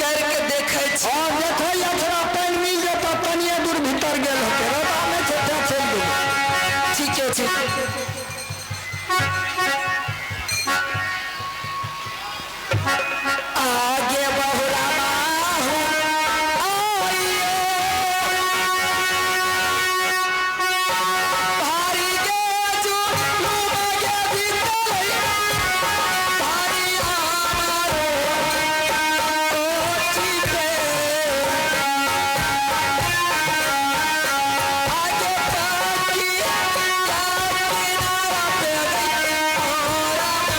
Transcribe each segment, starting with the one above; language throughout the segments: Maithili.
करके देखै छी। हाँ देखो अछरा पानि मिल जेतौ, तनिए दूर भीतर गेल होतै, रौदा नहि छै तें चलि गेलै। ठीके छै। आगे बहुरा बाहु आइए, भारी गे जुलुम गे भीतर, भारी हमारो कोठी पे। आगे पाकी किनारा पे और आई।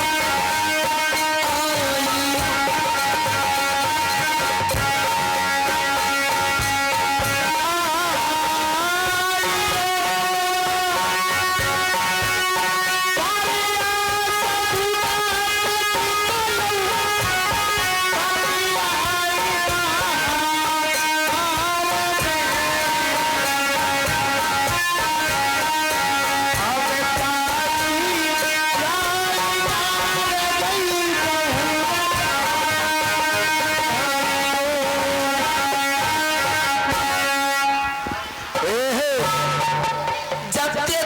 जब ते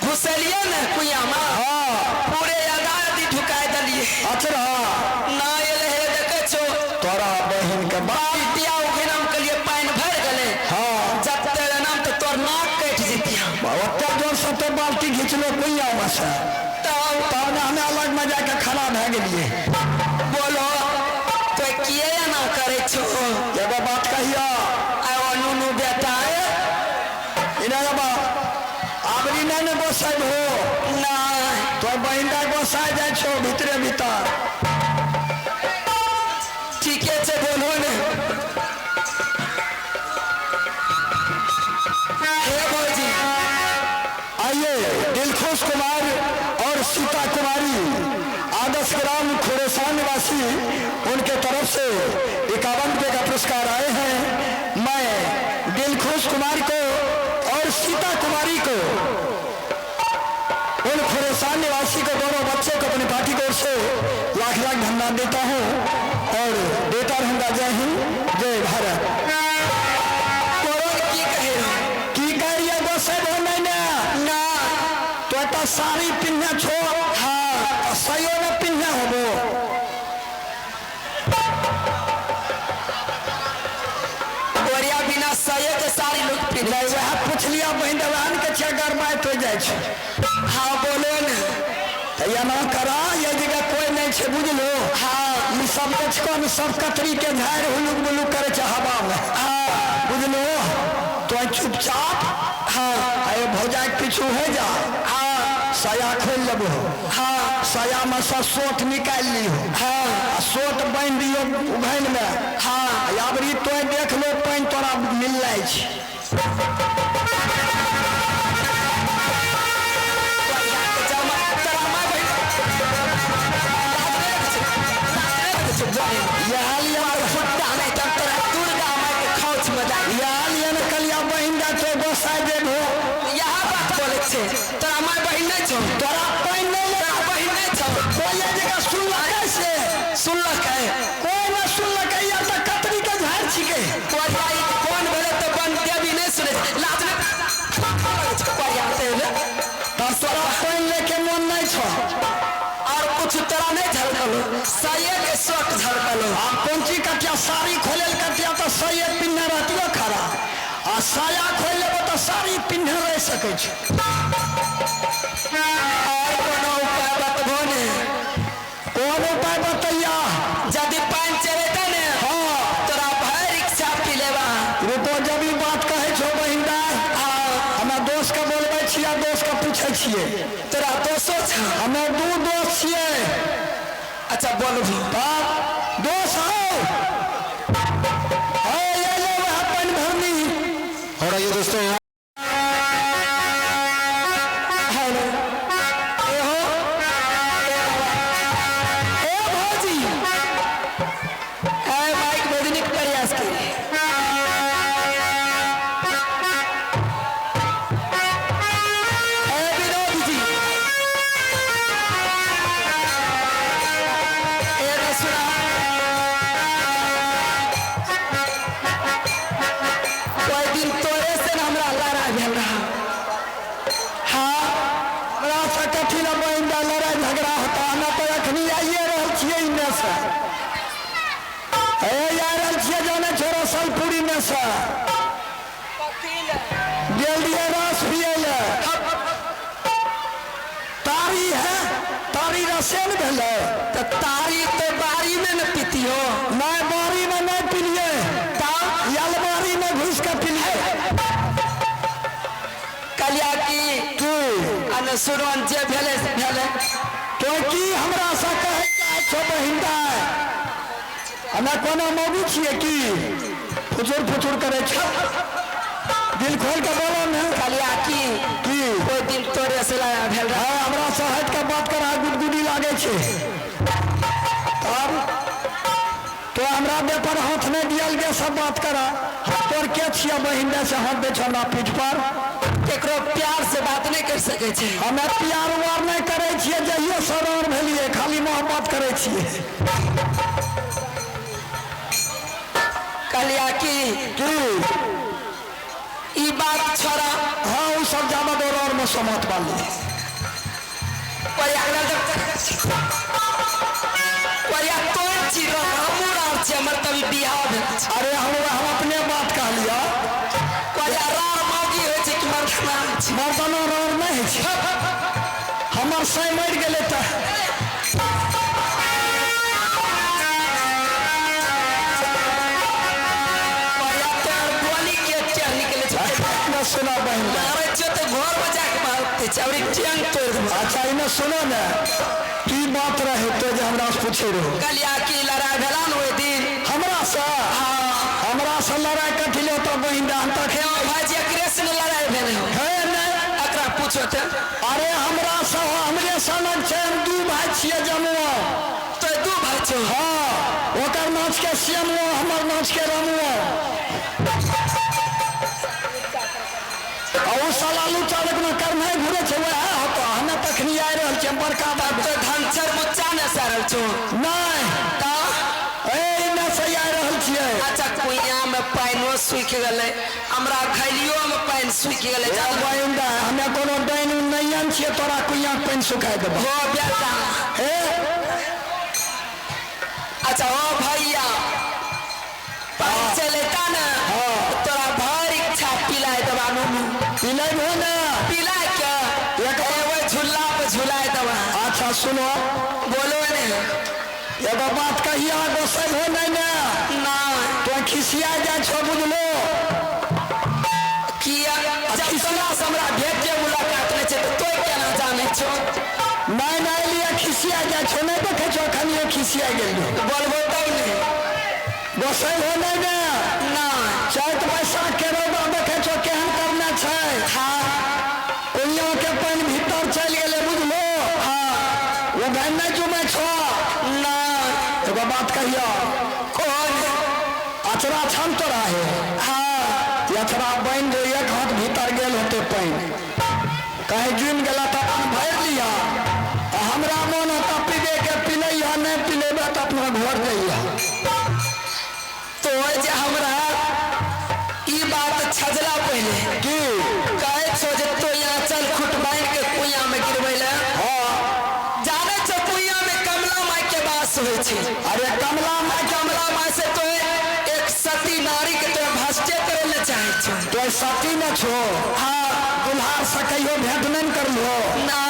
घुसलिए ने कुइया में, पूरे आधा आधी ढुकाय देलिए। अछरा ना एले हे, देखे छो। तोरा बहिन के बाप। बाल्टिया उघेनाम के लिए पानि भरि गेलै। हाँ। जब ते एनाम तो तोर नाक कटि जेतिया। ओते जोर से तो बाल्टी घिचलो कुइया में से, तब तब ने हमे अलग में जाके खड़ा भए गेलिए। बोलो तो किए एना करै छो? एगो बात कहिया। आयो नुनू बेटा। इना बाबा आबरी नहीं ने गोसाई हो। नहीं। तो बहिन दाय गोसाई जाइ छो भीतरे भीतर। ठीके छै, बोलो ने। हे भौजी। आइए दिलखुश कुमार और सीता कुमारी, आदर्श ग्राम खुरेसान निवासी, उनके तरफ से 51 रुपये का पुरस्कार आए हैं। मैं दिलखुश कुमार को और सीता कुमारी को, उन खुरेसान निवासी को, दोनों बच्चों को अपनी पार्टी की ओर से लाख लाख धन्यवाद देता हूँ और देता रहूँगा। जय हिंद, जय भारत। बोलो की कहे रहो? की कह रहिए गोसाई हो नहीं ने? ना। तो एतऽ साड़ी पिन्हने छो। हाँ। आ सयो ने पिन्हने होबो। ओरिया बिना सये के साड़ी लोग पिन्है नहीं, छै। वएह पुछलिया बहिन, वएह ने के छियै, गरमाइत हो जाइ छै। हाँ बोलो ने। तऽ एना करा, एहि जगह कोइ नहि छै, बुझलो? हाँ। ई सब देखको ने, सब कतरी के झाड़ि हुलुक बुलुक करै छै हवा मे। हाँ। बुझलो? तो चुपचाप हाँ। अरे भौजाके पीछू हो जा। हाँ। साया खोलि लेबो। हाँ। साया में से सोट निकालि लिहो। हाँ। आ सोट बान्हि दियौ उघैन मे। हाँ। आ अबरी तोय देख लो, पानि तोरा मिल जाइ छै। तोरा माय बहिन इएह लिए फुट्टा नहीं तब तोरा दुर्गा माय के खोच में जाय। इएह लिए ने कलिया बहिन दा तो गोसाइ देबो। यह बात बोलै छै, तोरा माय बहिन नहीं छौ? तोरा पानि नहि ले। तोरा बहिन नहीं छौ? कोइ एहि जगह सुनलकै से? सुनलकै? कोइ नहि सुनलकै, यार तऽ कतरी के झाड़ छिकै। कोरिया ई कोन भेलै तऽ बन देवी नहि सुनै छै। लाज नहि कोरिया ते ने। तब तोरा पानि लेके मोन नहि छौ? और कुछ तोरा नहीं झलकलो, सये के शोक झलकलो। आ कोन चीज कटिया साड़ी खोले कटिया तऽ सये पिन्हने रहतियो खड़ा, आ साया खोलि लेबो तऽ साड़ी पिन्हने रहि सकै छै। और कोनो उपाय बतबो ने? कोन उपाय बतैया? यदि पानि चलेतै ने, हाँ। तोरा भरि इच्छा पी लेबा। रुको, जब ई बात कहै छौ बहिन दाय, हाँ। हमे दोस्त के बोलबै छियै, दोस्त के पूछै छियै। तोरा दोसो छौ? हमे दू दोस्त छियै। अच्छा बोलबो। तब दोस्त हौ, हौ ले ले वएह पानि भरनी। और आइए दोस्तों। हेलो, ए हो, ए भौजी, ए माइक बजने के प्रयास करिए। ए विनोद जी, ए सुना। एने से गेल रहियै रस पियै लए। तारी है, तारी रसे ने भेलै। तऽ तारी तो बाड़ी में न पीतियो। नहि, बाड़ी में नहि पिलियै, तब अलमारी में घुसि कऽ पिलियै। कहलिया कि की? अने सुरन जे भेलै से भेलै। तो की हमरा से कहै चाहै छौ बहिन दाय? हमे कोनो मौगी छियै की फुचुर फुचुर करै छौ? दिल खोल के बोलो ने। कहलिया कि की? ओहि दिन तोरे से लड़ाइ भेल रहै। हाँ, हमरा से हटि के बात करा गुदगुदी लागै छै। तब तो हमरा देह पर हाथ नहि दियल गे, सब बात करा। हम तोर के छियै बहिन दाय से हाथ दै छौ हमरा पीठ पर? केकरो प्यार से बात नहि करि सकै छै। हमे प्यार उआर नहि करै छियै, जहियो सरार भेलियै खाली मोहब्बत करै छियै। कहलिया कि की? ई बात छोड़ा। हाँ, ओ सब जाबत और में सहमत वाली। परिया तोर छी हमहूँ रार छी, हमर तभी बियाह भेल छै। अरे हम अपने बात कहलिया। परिया रार मौगी होइ छै कि मर्दाना होइ छै? मर्दाना रार नहि होइ छै। हमर सै मरि गेलै तऽ परिया तोर बोली के टेह निकलै छै। ने सुना बहिन दाय। मारै छियौ तऽ घर में जाके मारते छै, अबरी टेंग तोड़ि देबौ। अच्छा, इने सुनो ने, की बात रहे तो जे हमरा से पूछे रहो? कहलिया कि लड़ाइ भेला ने ओहि दिन। हमरा से? हाँ। हमरा से लड़ाई कथी ले तो बहिन दाय? हम तऽ हे भाईजी, एकरे से ने लड़ाइ भेलै हो। हे नहि। एकरा पूछो तऽ। अरे हमरा से हमरे सनक छै, हम दू भाई छियै जमुआ। तो दू भाई छौ? हाँ, ओकर नाच के श्यामुआ, हमर नाच के रमुआ। आ ओ साला लुच्चा जखन करनाइ घुरै छै वएह होतो। हमे तखनी आइ रहल छियै, हम बड़का बात। तो धनसर मुच्चा ने सरल छौ? नहि। तऽ ए इने से आइ रहल छियै। अच्छा, कुइया में पानिओ सुखि गेलै, हमरा खैलियो में पानि सुखि गेलै। ए बहिन दाय, हमे कोनो डाइन उन नहि छियै तोरा कुइया के पानि सुखाइ देबौ। हो बेटा। हे। अच्छा हो भैया, पानि चलेता ने तोरा भरि इच्छा पिलाय देबा नुनू। पिलेबहो ने? पिलाय के एगो झूला पर झुलाय देबा। अच्छा सुनो। बोलो ने। एगो बात कहिया, गोसैबहो नहि ने? ना। तो खिसिया जाइ छौ, बुझलो? किया, जब तोरा से हमरा भेटे मुलाकात नहि छै तऽ तोय केना जानै छौ? नहि नहि लिअ, खिसिया जाइ छौ। नहि देखै छौ, एखनियो खिसिया गेलियौ। बोलबो तब ने। गोसैबहो नहि ने? ना। चैत बैसाख के रौदा देखै छौ केहन करने छै? हाँ। कुइया के पानि भीतर चलि गेलै, बुझलो? हाँ। ओ घन नहि जुमै छौ? ना। एगो बात कहियौ। कौन? अचरा छन तोरा हे? हाँ। अचरा बनि जो एक हाथ भीतर गेल होते पानि, कहीं जुमि गेला तऽ अपन भरि लिअ। आ हमरा मोन होता पीबे के, पिलैया, नहि पिलेबे तऽ अपना घर जइया। तो जे हमरा ई बात छजला पहिले। की? कहै छौ जे तो यहाँ चल खुट बान्हि के कुइया में गिरबै लए। हाँ। जानै छौ कुइया में कमला माई के वास होइ छै। अरे कमला माई? कमला माई से तो एक सती नारी के तो भ्रष्टे करे ले चाहै छौ। तो सती न छो? हाँ। दुल्हा से कहियो भेंट नहीं करलो? ना।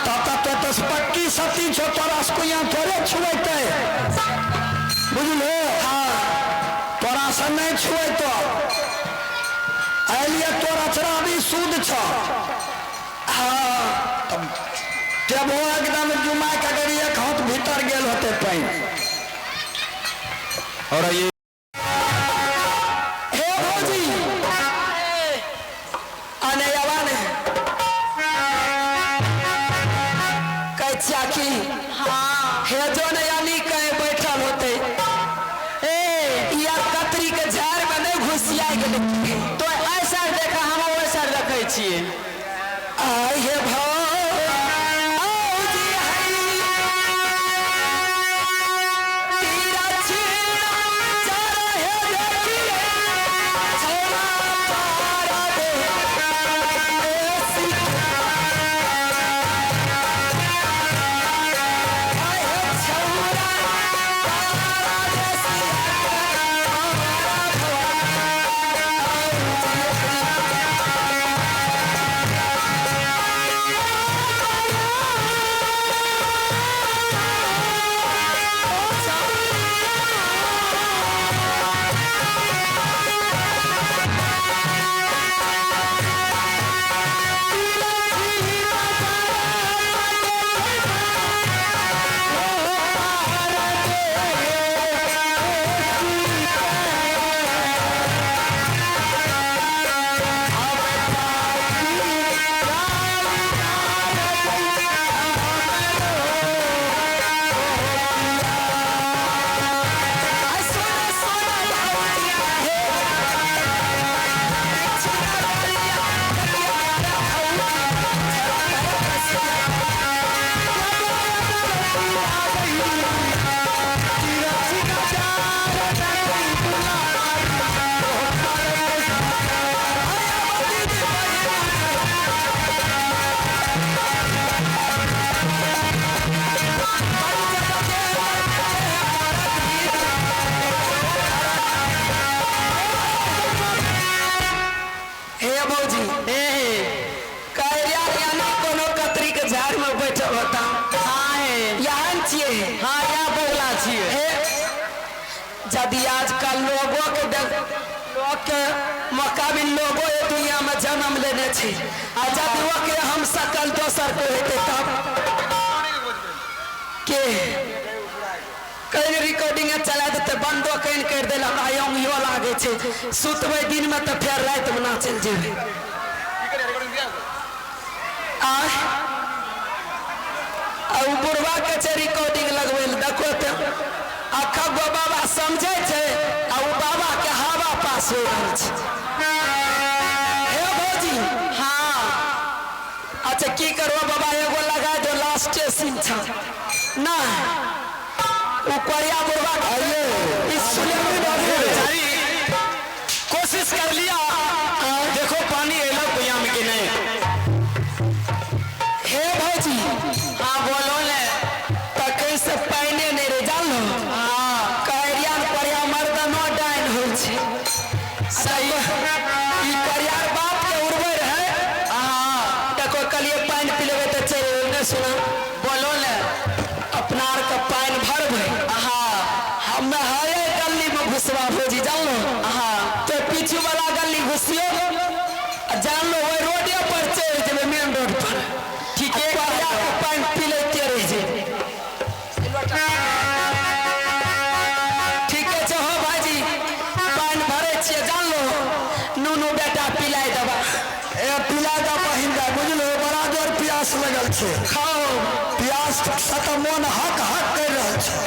तब तक तो तो पक्की सती छो, तोरा से कुइया थोड़े छुएते, बुझलो? हाँ। तोरा से नहीं छुएतो, एलिए तोर अचरा भी शुद्ध छो। हाँ। जब वो एकदम जुमा के अगर एक हाथ भीतर गेल होते पानि। और आइए। हे भौजी, अने अवा ने कहै छिया कि हाँ। हे जो ने यानी कहीं बैठल होते। ए। या कतरी के झाड़ में नहीं घुसिया गेलै? तो एहि साइड देखा, हम ओहि साइड रखै छियै। आय हे भौजी हई, तीरा छीना चारा हे देखिए, छौड़ा पारा दे, ए सिखा। आय हे छौड़ा पारा दे सिखा, यदि आजकल लोगों के लोग के मकाबिल लोगो ये दुनिया में जन्म लेने छै आ यदि ओकरे हम सकल दोसर को हेतै तब के कहीं रिकॉर्डिंग चला देते बंदो कहीं कर देल हमरा अंगियो लागै छै सुतबै दिन में तऽ फेर राति में नाचल जेबै। आ उ बुढ़वा के छै रिकॉर्डिंग लगबै लए देखो तऽ अखा गो बाबा समझै छै आ उ बाबा के हवा पास हो रहल छै। हे भौजी हाँ अच्छा की करबो बाबा एगो लगा दो लास्ट सीन छ ना उ कोरिया बुढ़वा के आइए बेचारी कोशिश कर लिया, देखो पानी एलो कुइया में कि नहीं। हे भौजी हाँ बोलो ने। तखन से पानिए नहि रे जानलो। हाँ कहरिया कोरिया मर्दनो डाइन होइ छै। सही ई कोरियार बाप के उड़बै रहै। हाँ देखो कहलिए पानि पी लेबै तऽ चलि एबै, नहि सुना बोलो ने। अपना आर के पानि भरबै। हाँ हमे हरे गली में घुसबा भौजी जानलो। हाँ तो पीछू वाला गली घुसियो जानलो ओहि रोडे पर चलि जेबै मेन रोड पर। ठीके कोरिया के पानि पी लैते रहि जेबै। ठीके छै हो भाईजी पानि भरै छियै जानलो नूनू बेटा पिलाइ देबा। ए पिला दा बहिन दा बुझलो बड़ा जोर प्यास लगल छै। खाओ प्यास से तऽ मोन हक हक कर रहल छै।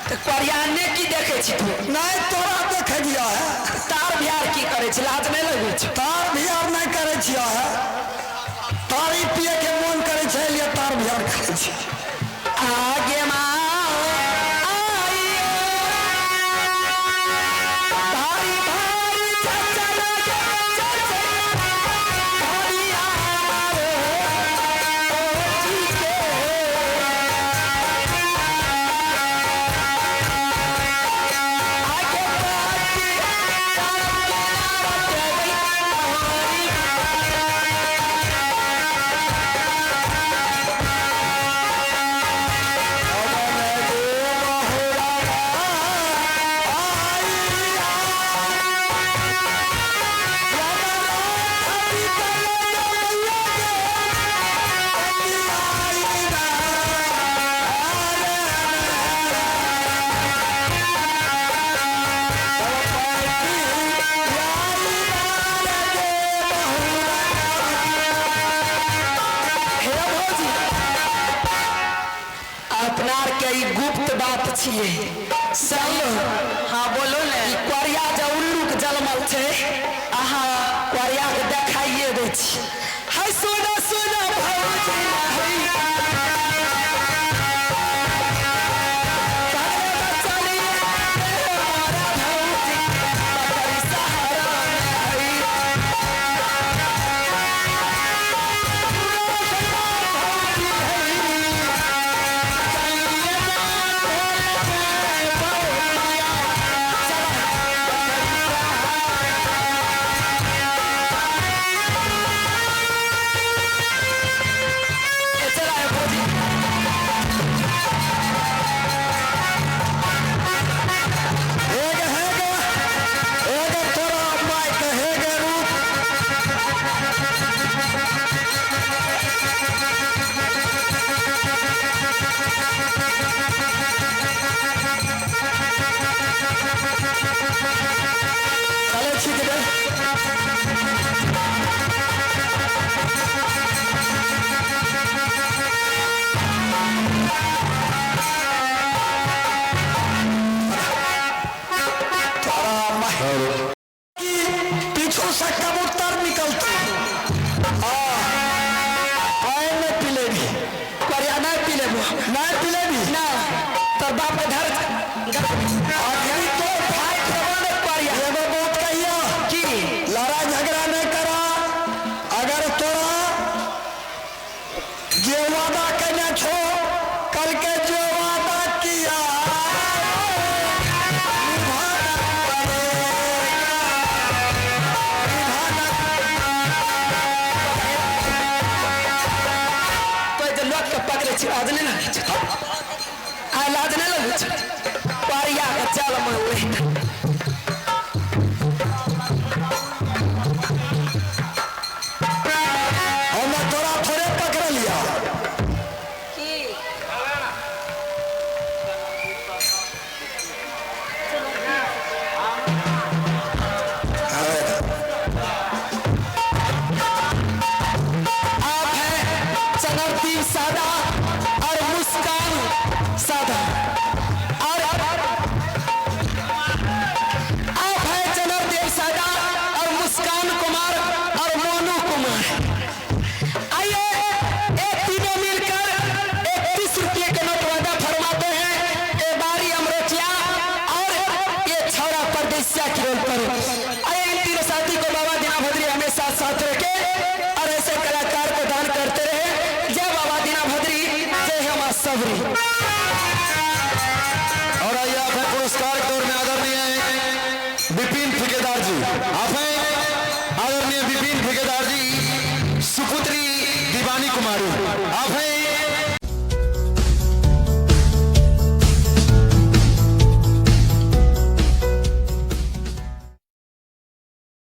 तऽ कोरिया ने की देखै छी तू? नहीं तोरा देखे दिया है। तार बिहार की करै छी लाज नहि लगै छै? तार बिहार नहीं करै छिया है। तारी पिए के मोन करै छै लिए तार बिहार करै छी। आगे माँ आइयो भारी भारी चचा लगे चचा भारी आमारो ओ जी के आगे पाती हे भौजी अपना आर के ई गुप्त बात छियै सही। हाँ बोलो ने। ई कोरिया जे उल्लू के जलमल छै अहाँ कोरिया के देखाइए दै छी। है सुनो सुनो भौजी है चला है भौजी। हेगे हेगे हेगे तोरा माय के हेगे रूप। चलै छी कि नहि? तोरा माय की पीछू से कबूतर निकलते। हाँ पानी नहीं पिलेबी। कोरिया नहीं पिलेबो। नहीं पिलेबी ना तो बाप धर अभी तो भाई देबो ने कोरिया। एगो बात कहिया की लड़ाई झगड़ा नहीं करा। अगर तोरा जे वादा केने छो कल के जो वादा किया निभाना पड़ेगा, निभाना। तो जे लोग के पकड़े छी लाज नहीं लगै छै? आ लाज नहीं लगै छै? परिया के चल मन हम तोरा थोड़े पकड़ लिया। की आप हैं चनरदीप सादा और मुस्कान सादा और आप हैं चनरदेव सादा और मुस्कान कुमार और मोनू कुमार। आइए एक तीनों मिलकर 31 रुपये का नोट वादा फरमाते हैं। ए बारी अमरोटिया और ये छौरा परदेसिया की रोल पर। आइए इन तीनों साथी को बाबा दीना भद्री हमेशा साथ रखे और ऐसे कलाकार को दान करते रहे। जय बाबा दीना भद्री, जय हम सबरी। और आइए आप हैं पुरस्कार के दौर में आदरणीय विपिन ठेकेदार जी। आप हैं आदरणीय विपिन ठेकेदार जी, सुपुत्री दीवानी कुमारी। आप हैं